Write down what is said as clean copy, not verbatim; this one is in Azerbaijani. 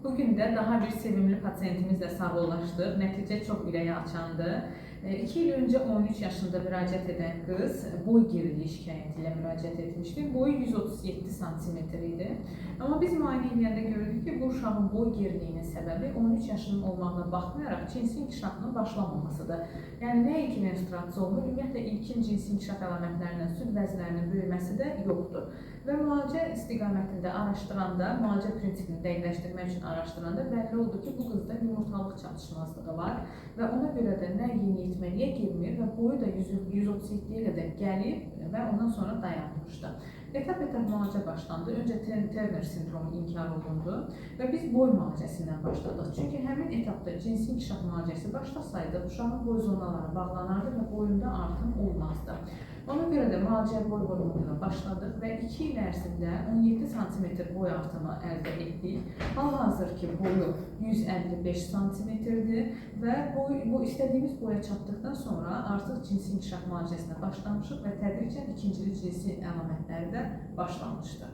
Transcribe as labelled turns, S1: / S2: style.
S1: Bu gün də daha bir sevimli pasientimizlə sağollaşdıq. Nəticə çox ürəyi açandı. 2 il öncə 13 yaşında müraciət edən qız boy geriliyi şikayəti ilə müraciət etmişdi. Boyu 137 sm idi. Amma biz müayinə edəndə gördük ki, bu uşağın boy geriliyinin səbəbi 13 yaşının olmağına baxmayaraq cinsi inkişafının başlamamasıdır. Yəni nəinki menstruasiya olmur, ümumiyyətlə ilkin cinsi inkişaf əlamətlərindən süd vəzlərinin böyüməsi də yoxdur. Və müalicə istiqamətində araşdıranda, müalicə prinsipini dəqiqləşdirmək üçün araşdıranda bəlli oldu ki, bu qızda yumurtalıq çatışmazlığı var və ona görə də nə yeniyetməliyə girmir və boyu da 137-yə qədər gəlib və ondan sonra dayanmışdı. Etap-etap müalicə başlandı. Öncə Turner sindromu inkar olundu və biz boy müalicəsindən başladıq. Çünki həmin etapda cinsi inkişaf müalicəsi başlasaydı, uşağın boy zonaları bağlanardı və boyunda artım olmazdı. Ona görə də müalicəyə boy hormonuna başladıq və 2 il ərzində 17 sm boy artımı əldə etdik. Hal-hazırki boyu 155 sm-dir və boy, bu istədiyimiz boya çatdıqdan sonra artıq cinsi inkişaf müalicəsinə başlamışıq və tədricən ikincili cinsi əlamətləri də başlamışdı.